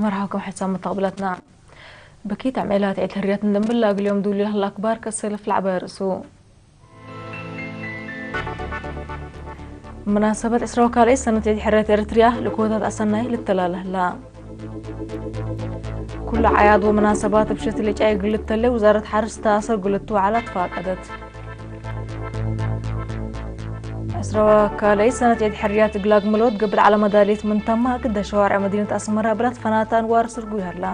መርሓባኩም ሕሳብ መተቕብላትና። ብኪት ዕሜላት ዒድ ሕርያት እንደምብላ ግልዮም ዱሊ ላህላ ኣክባር ከሰልፍ ላዕበ ርእሱ። መናሰበት ዕስራ ካልኣይ ሰነት ዒድ ሕርያት ኤርትርያ ልኮታት ኣሰናይ ልተላለህላ። ኩሉ ዓያድ ወመናሰባት ብሸትል ጫይ ግልተለ ውዛረት ሓርስ ተኣሰር ግልቱ ዓላ ተፋቀደት። ዕስራ ካልኣይ ሰነት ዒድ ሕርያት እግላግ መሎት ግብል ዓላ መዳሊት ምንታማ ግደ ሸዋርዕ መዲነት ኣስመራ ብላት ፈናታ ኣንዋር ስርጉ ይሃላ።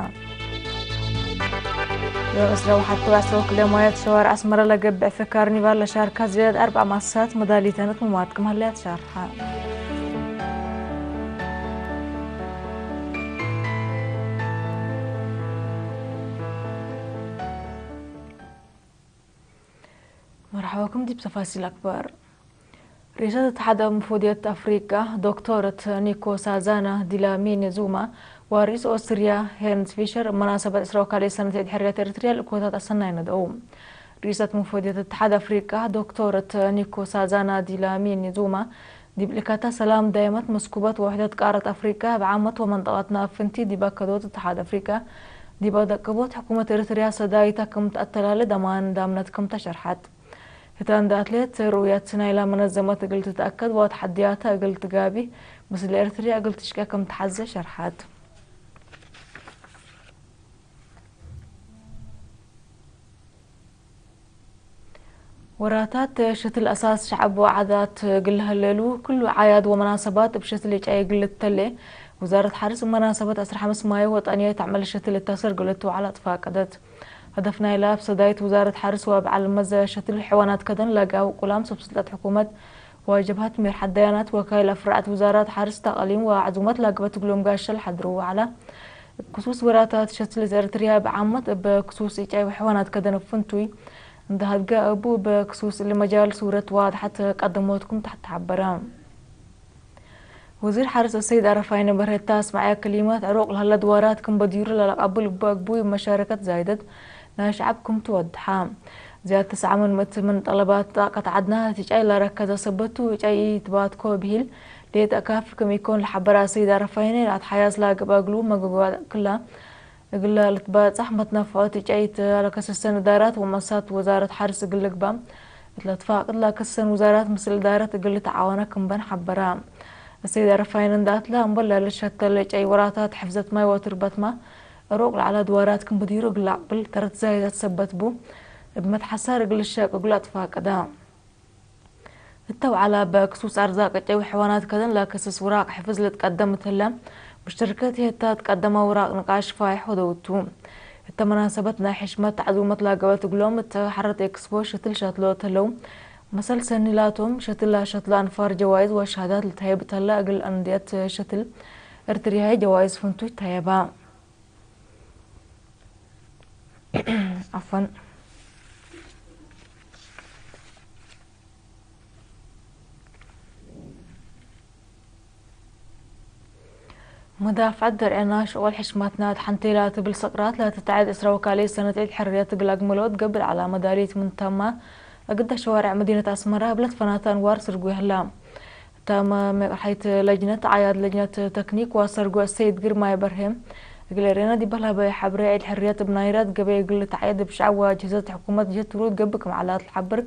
ዮም ዕስራ ወሓቱ ዕስራ ወክልተ ማያት ሸዋርዕ ኣስመራ ለገብዕ ፊ ካርኒቫል ለሻርካ ዝያድ ኣርብዓ ማሳት መዳሊተነት ምማት ክምሃለያ ተሻርሓ። መርሓባኩም ዲብ ተፋሲል ኣክባር። ርእሰ ተሓደ ምፎድየት ኣፍሪቃ ዶክተርት ኒኮሳዛና ዲላሚኒ ዙማ ዋሪስ ኦስትርያ ሄንስ ፊሸር መናሰበት ዕስራ ካልኣይ ሰነት ዒድ ሕርያት ኤርትርያ ልእኮታት ኣሰናይ ነደው። ርእሰት ምፎድየት ተሓደ ኣፍሪቃ ዶክተርት ኒኮሳዛና ዲላሚኒ ዙማ ዲብ ልካታ ሰላም ዳይመት መስኩበት ወሕደት ቃረት ኣፍሪቃ ብዓመት ወመንጠቐትና ፍንቲ ዲብ ኣከዶት ተሓደ ኣፍሪቃ ዲብ ኣደቅቦት ሕኩመት ኤርትርያ ሰዳይታ ከም ተኣተላለ ደማን ዳምነት ከም ተሸርሓት። ህታ እንደ ኣትሌት ርኡያት ናይላ መነዘመት እግል ትተኣከድ ወተሓድያታ እግል ትጋቢ ምስል ኤርትርያ እግል ትሽቀ ከም ተሓዘ ሸርሓት። ወራታት ሸትል ኣሳስ ሸዓብ ዓዳት ግልሃለሉ ኩሉ ዓያድ ወመናሰባት ብሸትል ጫይ ግልተለ። ውዛረት ሓርስ መናሰበት ዕስራ ሓሙሽተ ማይ ወጣንያ ተዕመል ሸትል እታሰር ግልቱ ዓላ ጥፋ ቀደት። هدفنا إلى أفسدايت وزارة حرس وبعل مزة شتل حيوانات كدن لقاو قلام سبسلة حكومة وجبهة مرحة ديانات وكايل أفرعت وزارة حرس تقليم وعزومة لقبة قلوم قاشة الحدر وعلى كسوس وراتات شتل زرتريا بعمت بكسوس إيجاي وحيوانات كدن فنتوي. انتهت قا أبو بكسوس المجال صورة واضحة قدموتكم تحت حبرام. وزير حرس السيد عرفاين برهتا اسمعي كلمات عروق لهلا دوارات كم بدير للقبول بقبوي مشاركة زايدة ناش عبكم تودحا. زيادة تسعة من مت من طلبات طاقة عدنا تجاي لركز سبتو جاي تبات كو بهيل. ليت أكاف كم يكون لحبرا السيد عرفاين لا تحياز لا قباقلو مقبوات كلها. እግለ ልትባጽሕ መትነፍዖት ጨይት ለከሰሰን እዳራት ወመሳት ወዛረት ሓርስ እግል ልግባም እትለትፋቅድ ለከሰሰን ውዛራት ምስል እዳረት እግል ልተዓወነ ክምበን ሓበራ። እሰይ ደረፋይን እንዳትላ እምበል ለልሸተለ ጨይ ወራታት ሕፍዘት ማይ ወትርበትማ ሩቅ ለዓላ ድዋራት ክምብዲሩ እግል ላቅብል ተረት ዛይደት ሰበት ቡ። እብ መትሓሳር እግል ሸቅ እግል ኣትፋቅዳ። እተው ዓላ በክሱስ ኣርዛቅ ጨዊ ሕዋናት ከደን ላከስስ ውራቅ ሕፍዝ ልትቀደም እትለ። ብሽርክት የታ ትቀደማ ውራቅ ንቃሽ ፋይሕ ወደውቱ። እተ መናሰበት ናይ ሕሽመት ተዕዝውመት ላገበት እግሎም እተ ሓረት ኤክስፖ ሸትል ሸትሎ እተለው። መሰል ሰኒላቶም ሸትል ላሸትሎ ኣንፋር ጀዋይዝ ወሻሃዳት ልታየብ እተላ እግል ኣንድየት ሸትል እርትሪሃይ ጀዋይዝ ፍንቱይ ታየባ። عفوا. መዳፍዐት ደርዕና ሽቆል ሕሽማትና ትሓንቴላ ትብል ስቅራት ላትትዓድ እስራ ወካልኤ ሰነት ዒድ ሕርየት ትግላግ መለወት ገብር ዓላ መዳሊት ምን ተማ እግዳ ሸዋርዕ መዲነት ኣስመራ ብለት ፈናታ ኣንዋር ስርጉ ይህላ። تم مرحلة لجنة عياد لجنة تكنيك وسرقو السيد قرماي برهم. قلرينا دي بلا بي حبري عيد حرية بنايرات قبي قلت عيد بشعب واجهزة حكومة جت ورود قبكم على الحبر.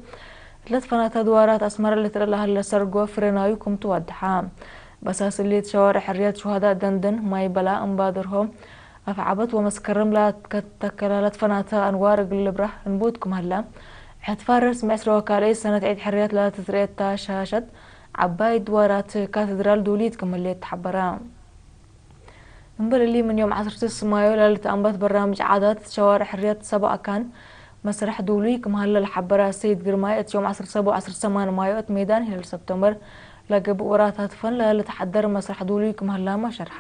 ثلاث فنات دوارات أسمر اللي ترى لها اللي سرقو فرنايو كم تودحا. بساس اللي شوارع حرية شهداء دندن ما يبلا أنبادرهم. أفعبت ومسكرم لا تكتكلالت فناتا أنوار قل بره نبوتكم هلا. احتفال رسمي عسر وكالي سنة عيد حرية لا تتريد تاشاشت. ዓባይ ድዋራት ካቴድራል ዱሊት ክምሌት ተሓበረ። እምበልሊ ምን ዮም ዓሰርተ ስማዮ ላልት ኣንባት በራምጅ ዓዳት ሸዋር ሕርያት ሰባ ኣካን መስራሕ ዱሉይ ክምሃለ ለሓበራ ሰይድ ግርማይ እቲ ዮም ዓሰርተ ሰባ ዓሰርተ ሰማን ማዮ እቲ ሜዳን ሄል ሰብተምበር ለገብእ ወራታት ፈን ላልት ሓደር መስራሕ ዱሉይ ክምሃላ ማሸርሓ።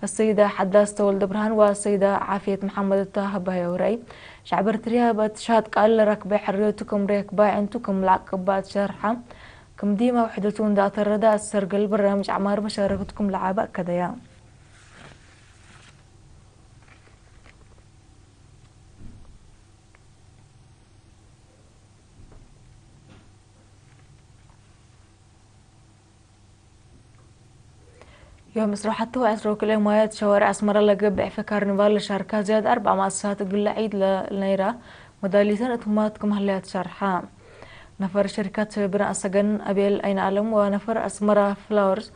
السيدة حداس تولد برهان والسيدة عافية محمد الطاهر بايوري شعب ارتريا بتشات قال ركبة حريتكم ركبة انتكم لعقبات شرحة. ክም ዲማ ውሕደቱ እንዳተረዳ ሰርገል በራምጅ ዓማር መሻረክትኩም ለዓባ ከደያ። يوم عشرة وعشرين مايو شوارع أسمرة لقب عفة كارنفال لشاركة زياد أربع مؤسسات قل عيد لنيرة مداليتن اتمات كم هليات شرحة. نفر شركة بناء سجن أبيل أين عالم ونفر أسمرة فلاورز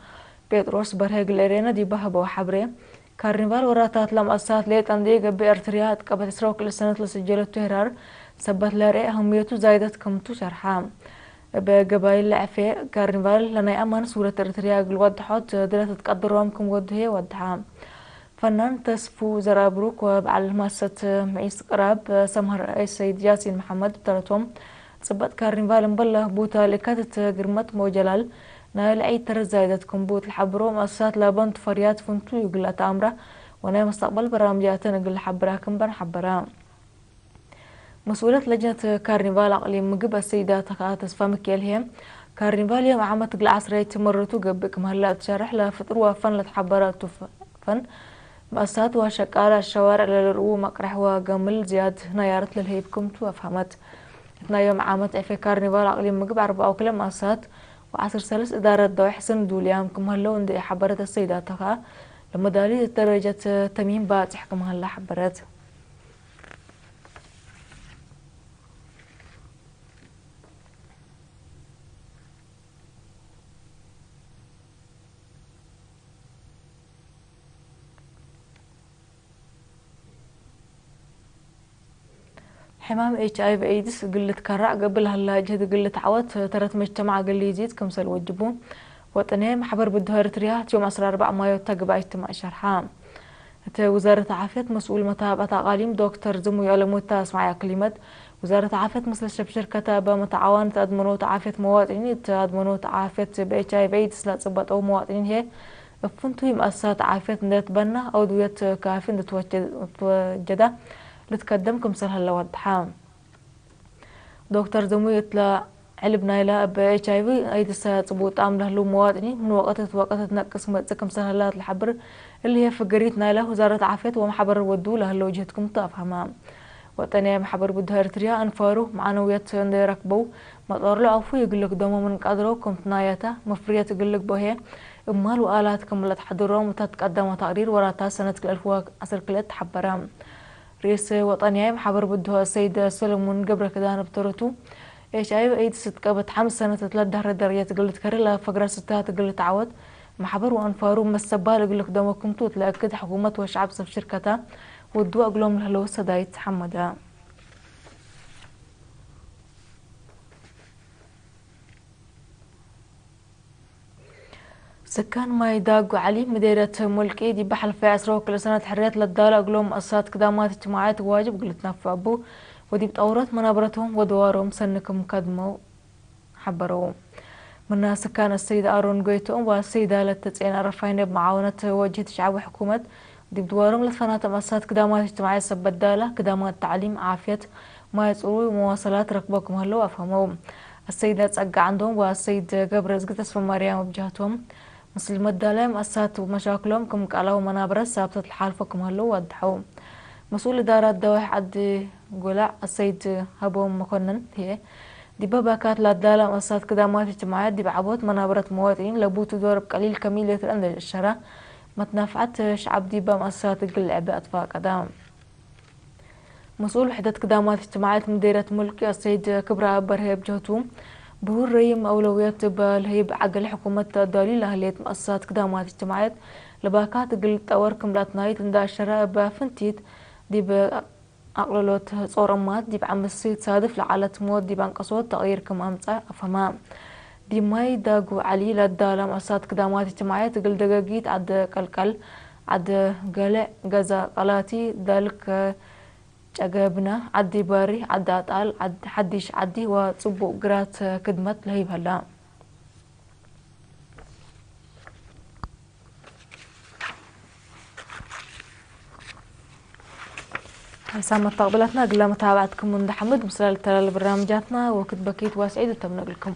ጴጥሮስ በርሀ ግለሬና ዲባህቦ ሓብሬ ካርኒቫል ወራታት ለምኣሳት ሌጠንዴ ገብእ ኤርትርያ እትቀበት ዕስራ ወክልተ ሰነት ለስጀለቱ ሄራር ሰበት ለርኤ ኣህምየቱ ዛይደት ከምቱ ሸርሓ። እበ ገባይል ለዕፌ ካርኒቫል ለናይ ኣማን ሱረት ኤርትርያ እግል ወድሖት ድለት ትቀድሮም ክም ወድሄ ወድሓ። ፈናን ተስፉ ዘራብሩክ ወበዓል ማሰት ምዒስ ቅራብ ሰምሃር ሰይድ ያሲን መሓመድ ብተረቶም ጽበጥ ካርኒቫል እምበለ ቡታ ልካትት ግርመት ሞጀላል ናይ ልዐይ ተረዛይደት ክምቡት ለሓብሮ መእሳት ላበን ትፈርያት ፍንቱ ይግላ ተኣምራ ወናይ መስተቅበል በራምጃተን እግል ሓብራ ክምበን ሓበራ። مسؤولة لجنة كارنفال أقليم مقبة السيدة تخا تسفى مكيال هي كارنفال يوم عامة تقل عصرية تمرتو قبك مهلا تشرح لها فطر وفن لتحبرات فن مؤسسات وشقالة الشوارع للرؤو مقرح وقمل زياد نيارت للهيب كمتو أفهمت. اتنا يوم عامة عفة كارنفال أقليم مقبة أربعة وكل مؤسسات وعصر سلس إدارة دوي حسن دوليام كم هلو اندي حبرت السيدة تخا لمدالي درجة تميم باتح كم هلا حبرت. ሕማም ኤች ኣይ ቪ ኤድስ ግልት ከራዕ ገብል ሀላ ጅህድ ግልት ዓወት ተረት መጅተማዕ ግል ይዚት ክምሰል ወጅቡ ወጠንያይ ማሕበር ብድሆ ኤርትርያ እቲ ዮም ዕስራ ኣርባዕ ማዮ ተግባይ እጅትማዕ ሸርሓ። እቲ ውዛረት ዓፍየት መስኡል መተባብዕት ኣቓሊም ዶክተር ዝሙይ ኣለሙታ ኣስማዕያ ክሊመት ውዛረት ዓፍየት ምስለ ሸብሸር ከተበ መተዓዋን እቲ ኣድመኖት ዓፍየት መዋጥኒን እቲ ኣድመኖት ዓፍየት ብኤች ኣይ ቪ ኤድስ ላጽበጠው መዋጥኒን ሄ እፍንቱ ይምኣሳት ዓፍየት እንደትበና ኣውድውየት ካፊ እንደተወጀዳ ልትከደም ክምሰል ሀለዋ ድሓ። ዶክተር ዘሙይ እትላ ዕልብ ናይላ እብ ኤች ኣይ ቪ ኣይድሳ ጽቡጣም ለህሉ መዋጥኒ ምን ወቀተት ወቀተት ነቅስ መጽእ ክምሰል ሀላት ለሓብር እልሄ ፍግሪት ናይላ ውዛረት ዓፍየት ወማሕበር ወዱ ለህለው ጅህትኩም ተኣፍሃማ። ወጠንያ ማሕበር ብድሆ ኤርትርያ እንፈሩ መዓነውየት እንደረክበው መጦር ለዐፉ ይግልክ ደሞ ምን ቀድረው ክምትናየታ መፍርየት ግልክ ቦሄ እማል ወኣላት ክምለት ሓድሮም እታት ቀዳማ ተቅሪር ወራታ ሰነት ክልተ ኣልፍ ዓሰርተ ክልተ ተሓበረ። ርእስ ወጠንያይ ማሕበር ብድሆ ሰይድ ሰለሙን ገብረ ክዳን ብተረቱ ኤች ኣይ ቪ ኤድስ ትቀበት ሓምስ ሰነተት ለዳህረ ደረጀት ግልት ከርላ ፈግራ ስታት ግልት ዓወት ማሕበር ወአንፋሩ መሰባል እግልክ ደመክምቱ ትለእክድ ሕኩመት ወሸዓብ ሰብ ሽርከታ ውዱ እግሎም ለህለው ሰዳይት ሓመዳ። ስካን ማይ ዳጉ ዓሊ ምዴረት ሙልቂ ዲብ ሓልፈ ዕስራ ወክልተ ሰነት ሕርየት ለዳሎ እግሎም መእሳት ክዳማት እጅትማዓት ዋጅብ ግልትናፍ ኣቡ ወዲብ ጠውረት መናብረቶም ወደዋሮም ሰንክም ከድመው ሓበረው። ምና ስካን ኣሰይድ ኣሮን ጎይትኦም ወኣሰይዳ ለተጼን ኣረፋይነ ብመዓወነት ወጅህት ሸዓብ ሕኩመት ዲብ ድዋሮም ለትፈናተ መእሳት ክዳማት እጅትማዓት ሰበት ዳላ ክዳማት ተዕሊም ዓፍየት ማይ ጽሩይ መዋሰላት ረክቦ ክም ሀለው ኣፍሀመው። ኣሰይዳ ጸጋ ዓንዶም ወኣሰይድ ገብረ እዝጊ ተስፋ ማርያም ኣብ ጀህቶም ምስል መዳላይ መእሳት መሻክሎም ክም ቃላዊ መናብረት ሳብተት ለሓልፎ ክም ሀለው ኣድሓው። መስኡል እዳራት ደዋሕ ዓዲ ጎላዕ ኣሰይድ ሃቦም መኮንን ህየ ዲበ ባካት ላዳላ መእሳት ክዳማት እጅትማዓት ዲብ ዓቦት መናብረት መዋጥኒን ለቡቱ ዶርብ ቀሊል ከሚል የትረአን ዘሸራ መትናፍዓት ሸዓብ ዲበ መእሳት ግልዕ ብኣትፋቀዳ። መስኡል ውሕደት ክዳማት እጅትማዓት ምዴረት ሙልቂ ኣሰይድ ክብራ በርሀ ብጀህቱ ብሁር ረይም ኣውለውየት በልህይብ ዓገል ሕኩመት ተዳሊ ላህሌት መእሳት ክዳማት እጅትማዓት ለባካት ግል ጠወር ክምላት ናይት እንዳሸረ በፍንቲት ዲብ ኣቕልሎት ጾር እማት ዲብ ዓምሲ ትሳድፍ ለዓለት ሞት ዲብ ኣንቀሶት ተቕይር ክም ኣምጻ ኣፈማ። ዲማይ ዳጉ ዓሊ ለዳላ መእሳት ክዳማት እጅትማዓት እግል ደገጊት ዓደ ቀልቀል ዓደ ገልዕ ገዛ ቀላቲ ዳልከ ጨገብና ዓዲ ባሪ ዓዲ ኣጣል ዓዲ ሓዲሽ ዓዲ ወጽቡቕ ግራት ክድመት ለህይብ ሀላ። ሓንሳብ መተቕብላትና ግላ መተባብዕትኩም እንዳ ሓምድ ምስላ ልተላለ በርናምጃትና ወክት በኪት ዋስዒድ እተምነግልኩም።